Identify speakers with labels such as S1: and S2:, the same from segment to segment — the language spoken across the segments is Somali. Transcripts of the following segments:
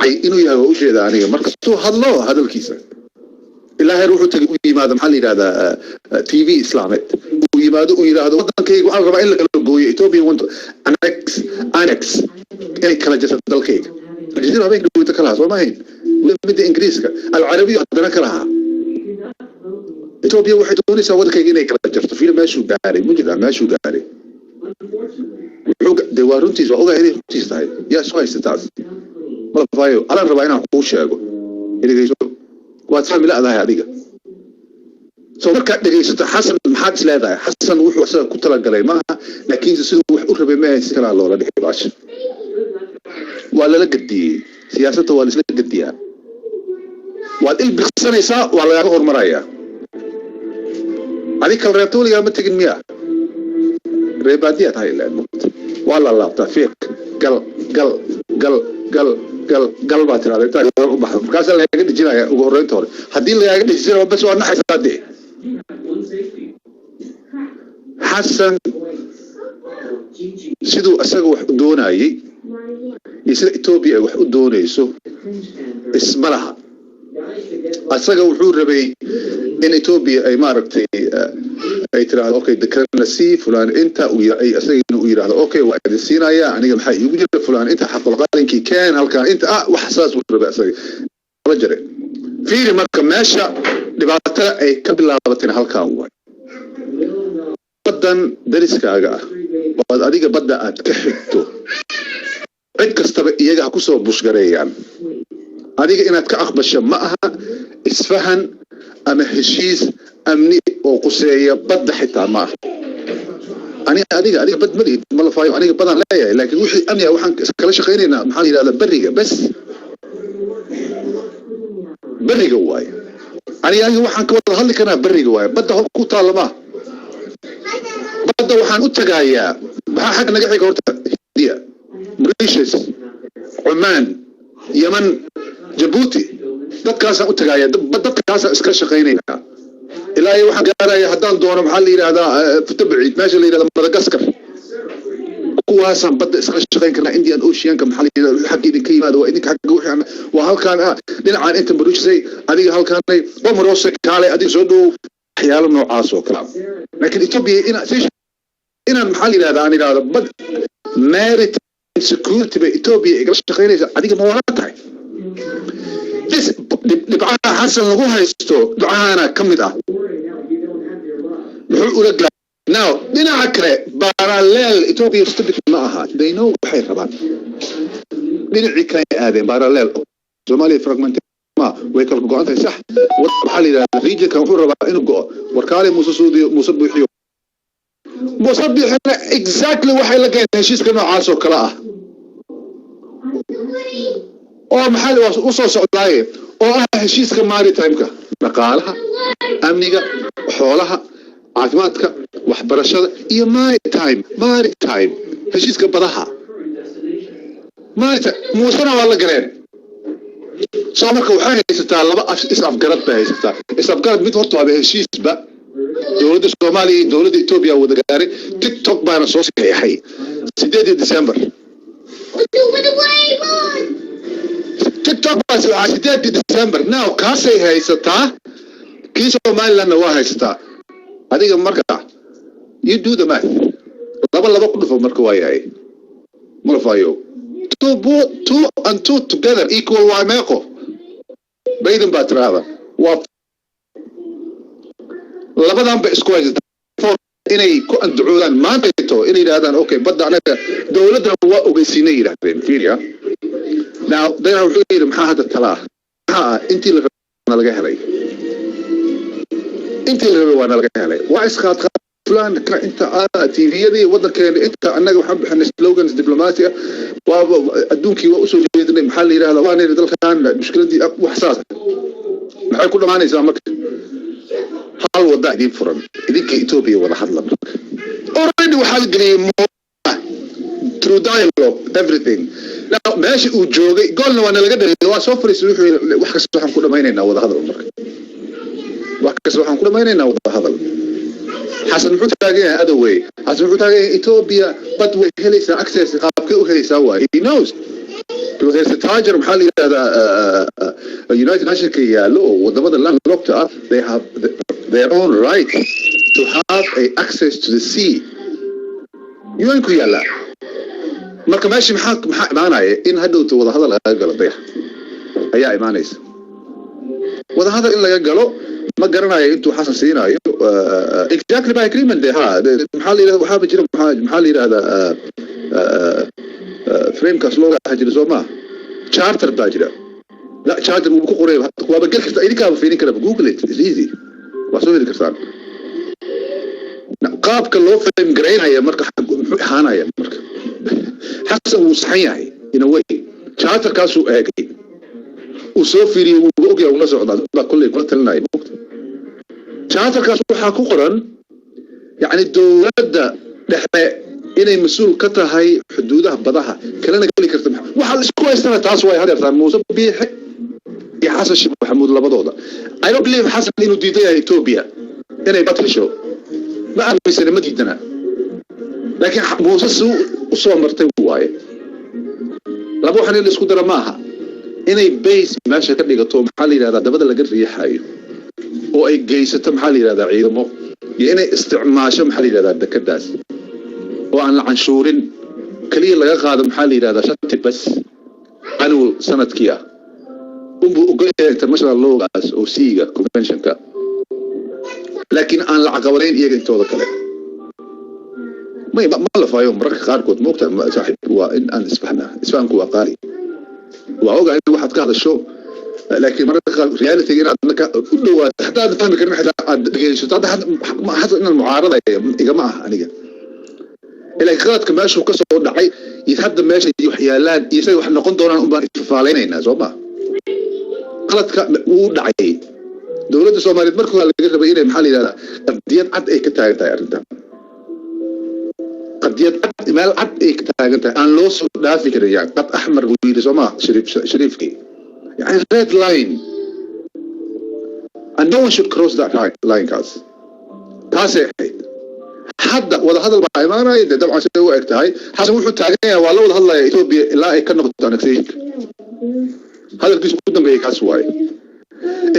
S1: Dhacay inuu yahay waa ujeeda aniga. Markastuu hadlo hadalkiisa ilaa heer wuxuu tagay u yimaado, maxaa la yidhahdaa, TV islaameed uu yimaado, uu yidhaahdo waddankayga waxaa la rabaa in la kala gooyo. Ethiopia want to annex, inay kala jarto dalkayga. Aljazeera habeenka dhaweyta ka lahaa, soo ma ahayn? Midda Ingiriiska Alcarabiya haddana ka lahaa Ethiopia waxay doonaysaa waddankayga inay kala jarto. Fiir meeshuu gaaray, mujida meeshuu gaaray. Wuxuu de waa runtiis, waa ogahay inay runtiis tahay. Yaa isku haysta taas? Malafayo alaan rabaa inaan kuu sheego. Dhegeyso, waad fahmi la'dahay adiga. So markaad dhegaysato Xasan, maxaad is leedahay? Xasan wuxuu isaga ku talagalay maaha, laakiinse siduu wax u rabay maaha, si kalaa loola dhixi. Baasha waa lala gadiyey. Siyaasadda waa laisla gadiyaa. Waad ilbiqsanaysaa, waa lagaaga hormarayaa. Adig kala reebta weligaa ma tegin miya? Reebaadiyaa tahay ilaan mugta. Waa la laabtaa, fiiq, gal gal gal gal gal gal baa tirahda intaa gadaal u baxdo. Markaasaa lagaaga dhejinaya ugu horreynta hore. Haddii lagaaga dhejisana, bas, waa naxaysaa dee. Xasan siduu isaga wax u doonayey iyo sida Etoobiya ay wax u doonayso isma laha. Asaga wuxuu rabay in Etoobiya ay maaragtay ay tiraahdo, "Okay, dekrana sii fulaan inta uu ay isagana uu yidhaahdo, "Okay, waa idin siinaya. Aniga maxaa iigu jira? Fulaan inta xaqulqalinkii keen halkaan inta ah." Wax saas uu rabay asaga la jare. Fiiri marka meesha dhibaatada ay ka bilaabatayna halkaan waay. Baddan dariskaaga ah ood adiga badda aad ka xigto, cid kastaba iyaga ha kusoo bushgareeyaan, adiga inaad ka aqbasho ma aha. Isfahan ama heshiis amni oo quseeya badda xitaa ma aha. Aniga adiga bad ma lihid, ma lafaayo. Aniga badaan leeyahay, laakiin wixii amni ah waxaan kala shaqaynaynaa, maxaa la yidhahdaa, beriga bes, beriga waaye. Aniga waxaan ka wada hadli karnaa beriga waaye. Badda hor ku taalla maaha. Badda waxaan u tagaayaa, maxaa xagga naga xiga horta? Hindiya, Mauritius, Cumaan, Yemen, Jabuuti, dadkaasaan u tagaaya. Dadkaasaan iska shaqaynaynaa ilaa iyo waxaan gaaraya haddaan doono, maxaa la yidhahdaa, futa baciid, meesha la yidhahda Madagascar. Kuwaasaan badda iskala shaqayn karnaa. Indian Oceanka, maxaa la yidhahda, wixii xagga idinka yimaada waa idinka xagga, wixii waa halkaan ah dhinacaan inta Mauritiusay, adiga halkaanay Comoros, kaale adiga soo dhow, waxyaalo noocaas oo kale ah. Laakiin Ethiopia inaan, maxaa la yidhahdaa, aan idhahdo bad maritime security bay Ethiopia igala shaqaynaysa, adiga ma wala tahay? Dhibcaha Xasan lagu haysto dhibcahana ka mid ah muxuu ula gaa. Now dhinaca kale, parallel, Ethiopia stupid ma aha. They know waxay rabaan. Dhinacii kale ay aadeen, parallel. Soomaaliya fragment ma way kala go'an tahay, sax? Waxaa la yidhahdaa regionkan wuxuu rabaa inuu go'o. Warkaale Muuse Suudiyo, Muuse Buuxiyo, Muuse Biixina exactly waxay la galeen heshiiska noocaas oo kale ah oo maxaa u soo socdaaye oo ah heshiiska maritime-ka, dhaqaalaha, amniga, xoolaha, caafimaadka, waxbarashada iyo maritime, heshiiska badaha maritime. Muusena waa la galeen. Soo marka waxay haysataa laba is-afgarad bay haysataa. Is-afgarad mid horta waaba heshiisba dowladda Soomaaliya iyo dowladda Etoobiya wada gaaray. TikTok baana soo saxeexay 8dii December. TikTok baa saxeexay 8dii December. Now kaasay haysataa, kii Somalilandna waa haysataa. Adiga marka you do the math, laba laba ku dhufo marka waa yahay, malafayo. Two and two together equal waa meeqo? Bayden baa tiraahda waa labadan ba isku haysataa inay ku andacoodaan maanta, inay yidhahdaan, "Okay, badda anaga dowladdana waa ogeysiinay," yidhahdeen. Fiiriya now, dayna wuxuu yidhi, "Maxaa hadda talaa?" Maxaa ah? Intii la rabay laga helay, intii la rabay waana laga helay. Waa isqaad fulaan ka inta TV-yadii waddankeena inta annaga waxaan bixinay slogans diplomacy ah, waa adduunkii waa usoo jeedinay, maxaa la yidhahdaa, waa nayri dalkan mushkiladii, wax saas. Maxay ku dhamaanaysaa marka? Hal wadda idiin furan, idinka Ethiopia wada hadla. Marka already waxaa la geliyey through dialogue everything. Now meesha uu joogay goolna waa nalaga dhaliyay, waa soo fariisay, wuxuu yidhi, "Wax kasta waxaan ku dhamaynaynaa wada hadal." Marka wax kasta waxaan ku dhamaynaynaa wada hadal. Xasan muxuu taagan yahay? Adawey Xasan muxuu taagan yahay? Ethiopia bad way helaysaa, access qaabkay u helaysaa waaye. He knows. Because there's a taajir, maxaa la yidhahdaa, United Nationska yaallo oo wadamada landlocked ah. They have their own right to have a access to the sea. UN ku yaallaa. Marka meesha maxaa imaanaya? In hadhowta wadahadal laga galo dayax ayaa imaanaysa, wadahadal in laga galo. Ma garanayo intuu Xasan siinayo exactly by agreement de. Ha, maxaa la yidhahda, waxaaba jira, maxaa la yidhahdaa, framekaas looga jira, soo maa? Charter baa jira. La charter wuu ku qoray, waaba geli kartaa, idinkaaba fiirin kara. Google it, is easy, waa soo heli kartaan qaabka loo frame garaynaya. Marka muxuu ahaanaya? Marka Xasan wuu saxan yahay in a way. Charterkaasuu eegay, uu soo fiiriyey, wuuba ogyahay, ula socdaa. Dad baa kolley kula talinaya, mogta. Charterkaas waxaa ku qoran, yacni, dowladda dhexe inay mas-uul ka tahay xuduudaha badaha, kalena geli karta. Waxaa la isku haystana taas way hadeertaan Muuse Biixe iyo Xasan Sheekh Maxamuud labadooda. I don't believe Xasan inuu diidan yahay Ethiopia inay bad hesho. Ma aaminsana, ma diidana, laakiin Muuse si u soo martay waaye. Laba waxaan in la isku dara ma aha. Inay base meesha ka dhigato, maxaa la yidhahdaa, dabada laga riixayo oo ay geysato, maxaa la yidhahdaa, ciidamo, iyo inay isticmaasho, maxaa la yidhahdaa, dekadaas oo aan la canshuurin, keliya laga qaado, maxaa la yidhahdaa, shati bas annual sanadkii ah unbuu ogol yahay international lawgaas oo seaga conventionka, laakiin aan la caqabadayn iyaga intooda kale. May ma la faayo mararka qaarkood, moogta saaxiib, waa in aan isfahnaa. Isfahanku waa qaali. Waa ogahay waxaad ka hadasho, laakiin mararka qaar reality inaad u dhawaato, xataa aad fahmi karin, xitaa aad dhegeysato. Hadda inaan mucaaradaya igama ah aniga, ilaa qaladka meeshuu ka soo dhacay iyo hadda meesha wax yaalaan iyo siday wax noqon doonaan un baan isfafaalaynaynaa, soo ma? Qaladka wuu dhacay. Dowladda Soomaaliyeed markii hore laga rabay inay, maxaa la yidhahdaa, qadiyad cad ay ka taagan tahay arrintan, qadiyad cad, meel cad ay ka taagan tahay, aan loo soo dhaafi karin. Yani qad axmar buu yidhi, soo ma, Shariif? Shariifkii, yani red line, and no one should cross that line. Kaas taasay ahayd. Hadda wadahadal baa imaanaya dee, dabcan siday u eg tahay. Xasan wuxuu taagan yahay waa la wada hadlaya Ethiopia ilaa ay ka noqoto annexationka. Hadalkiisu ugu dambeeyay kaas waaye.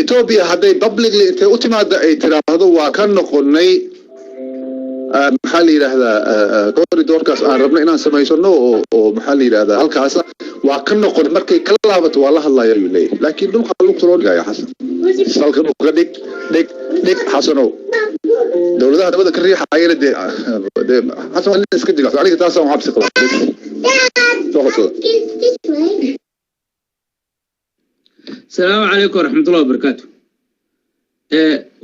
S1: Ethiopia hadday publicly intay u timaada ay tiraahdo waa ka noqonay, maxaa la yidhaahdaa, corridorkaas aan rabno inaan samaysano oo maxaa la yidhahdaa, halkaasa waa ka noqon, markay ka laabato waa la hadlaya ayuu leeyahay. Laakiin dhulka lugta loo dhigaya Xasan, salka dhulka dhig, dhig, dhig, Xasanow. Dowladaha dabada ka riixayana dee Xasan waa nin iska jira. Aniga taasaan cabsi qabaa bes. Soo qabsada.
S2: Asalaamu calaykum waraxmatullahi wabarakaatu.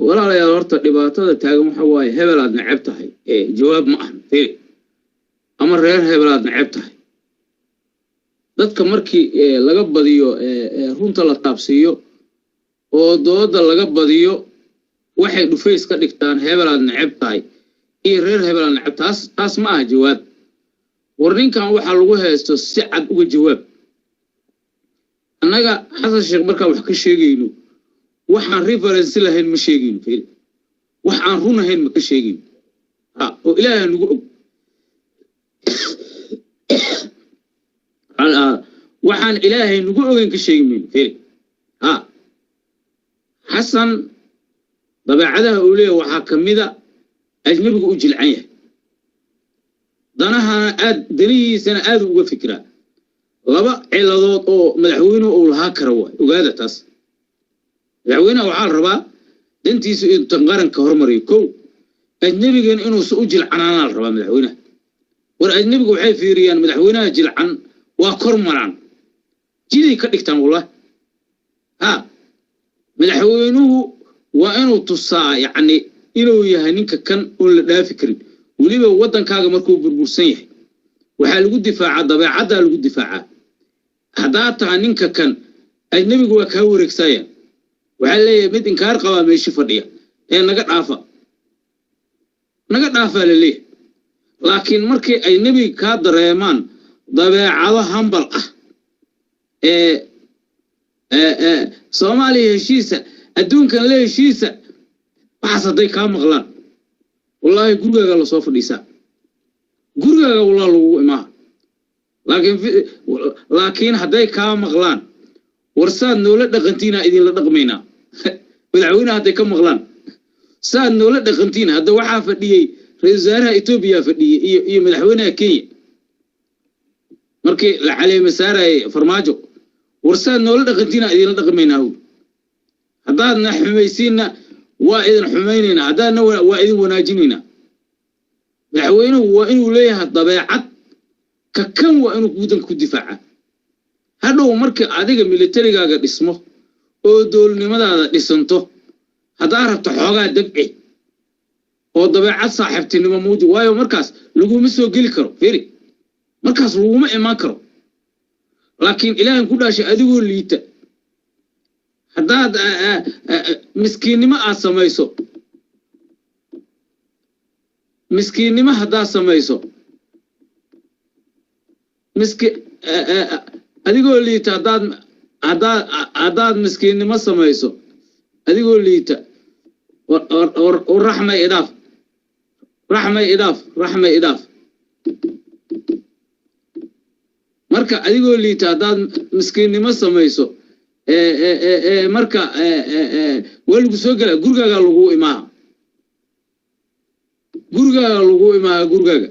S2: Walaalayaal, horta dhibaatada taagan waxa waaye hebel aad neceb tahay jawaab ma ahan. Fiiri, ama reer hebel aad neceb tahay. Dadka markii laga badiyo runta la taabsiiyo oo dooda laga badiyo, waxay dhufays ka dhigtaan hebel aad neceb tahay iyo reer hebel aad neceb. Taas ma aha jawaab. War ninkan waxaa lagu haysto si cad uga jawaab. Annaga Xasan Sheekh markaan wax ka sheegayno, waxaan reference lahayn ma sheegayno. Fiiri, wax aan run ahayn ma ka sheegayno. Ha, oo Ilaaha nagu og. Waxaan Ilaahay nagu ogeyn ka sheegi mayno. Fiiri, ha, Xasan dabeecadaha uu leeyahay waxaa ka mida ajnabigu u jilcan yahay, danahana aad, danihiisana aad uga fikiraa. Laba ciladood oo madaxweynuhu uu lahaa kara waay, ogaada taas. Madaxweynaha waxaa la rabaa dantiisa inuu tan qaranka hormariyo kow, ajnebigan inuusa u jilcanaanaa la rabaa madaxweynaha. War ajnebigu waxay fiiriyaan madaxweynaha jilcan, waa kor maraan, jiday ka dhigtaan wallah. Ha, madaxweynuhu waa inuu tusaa, yacni, inuu yahay ninka kan oon la dhaafi karin. Weliba waddankaaga markuu burbursan yahay, waxaa lagu difaacaa dabeecaddaa lagu difaacaa. Haddaa taha ninka kan, ajnebigu waa kaa wareegsayaan. Waxaa leeyahay mid inkaar qabaa meeshi fadhiya ee naga dhaafa, naga dhaafaa la leeyahay. Laakiin markii ay nebiga kaa dareemaan dabeecado hambal ah ee Soomaaliya heshiisa, adduunkan la heshiisa, waxaas hadday kaa maqlaan, wallaahi gurigaaga lasoo fadhiisaa, gurigaaga walaa lagugu imaa. Laakiin hadday kaa maqlaan war saad noola dhaqantiina idinla dhaqmaynaa. Madaxweynaha hadday ka maqlaan saad noola dhaqantiina, hadda waxaa fadhiyey ra-iisul wasaaraha Etoobiya fadhiyey iyo madaxweynaha Kenya markii la caleema saarayay Farmaajo, war saad noola dhaqantiina idinla dhaqmaynaa. Hu haddaadna xumaysiinna waa idin xumaynaynaa, haddaadna waa idin wanaajinaynaa. Madaxweynuhu waa inuu leeyahay dabeecad ka kan, waa inuu waddanka ku difaaca. Hadhow marka adiga militarigaaga dhismo oo dowladnimadaada dhisanto, haddaa rabto xoogaa dabci oo dabeecad saaxiibtinimo muuji, waayo markaas laguma soo geli karo. Firi, markaas laguma imaan karo. Laakiin Ilaahan ku dhaashay, adigoo liita haddaad miskiinnimo aad samayso, miskiinnimo haddaad samayso, miski adigoo liita haddaad miskiinnimo samayso adigoo liita, raxmay idhaaf, raxmay idhaaf, raxmay idhaaf. Marka adigoo liita haddaad miskiinnimo samayso, marka waa lagu soo gelaa, gurigaagaa lagu imaaha, gurigaaga lagu imaaha, gurigaaga.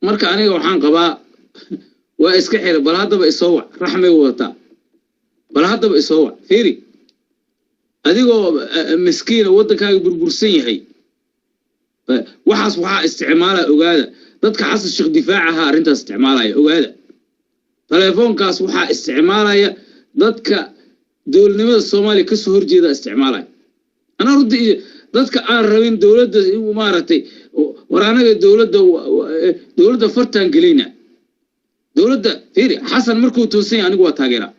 S2: Marka aniga waxaan qabaa waa iska xira. Bal haddaba isoo wac, raxmay wadataa, bal haddaba isoo wac. Fiiri, adigoo miskiina waddankaaga burbursan yahay, waxaas waxaa isticmaala ogaada dadka Xasan Sheekh difaacaha arrintaas isticmaalaya. Ogaada, telefoonkaas waxaa isticmaalaya dadka dowladnimada Soomaaliya kasoo horjeeda isticmaalaya. Anaa runtii dadka aan rabin dowladda maaragtay, war anaga dowladda fartaan gelayna dowladda. Fiiri, Xasan markuu toosan yahay anigu waa taageeraa.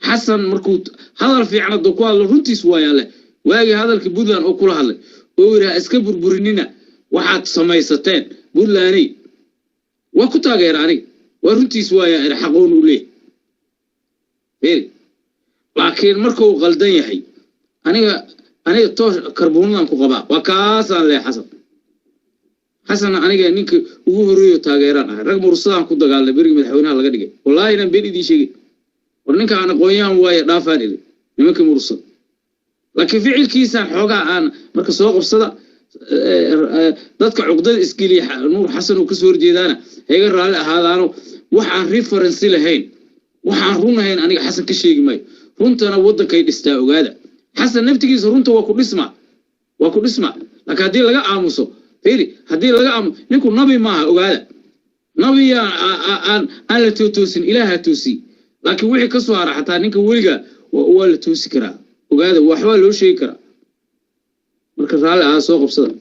S2: Xasan markuu hadal fiican hadduu ku hadlo, runtiis waa leh. Waagii hadalkii Puntland oo kula hadlay oo yidhi ha iska burburinina waxaad samaysateen Puntlandey, waa ku taageera aniga, waa runtiis waayaa iri, xaqoon u leeyahay. Fiiri, laakiin markuu qaldan yahay aniga toosh karbuunadan ku qabaa, waa kaasaan leeyahay. Xasan, Xasanna aniga ninka ugu horreeyo taageeraan ahay. Rag mursadaan ku dagaalnay berigii madaxweynaha laga dhigay. Wallaahi inaan been idiin sheegay, war ninka aan aqoon-yahan waaye dhaafaan iri nimankii mursad, laakiin ficilkiisaan xoogaa aan marka soo qabsada. Dadka cuqdada isgeliya Nuur Xasan oo kasoo horjeedaana hayga raalli ahaadaano, waxaan referensi lahayn, waxaan run ahayn aniga Xasan ka sheegi maayo. Runtana waddankay dhistaa. Ogaada, Xasan naftigiisa runta waa ku dhismaa, waa ku dhismaa. Laakiin haddii laga aamuso, fiiri, haddii laga aamuso, ninku nabi maaha. Ogaada, nabiyaan aan la tootoosin, Ilaaha toosiy, laakiin wixii ka soo hara xataa ninka weliga waa la toosi karaa. Ogaada, waxbaa loo sheegi karaa. Marka raalli ahaa, soo qabsada.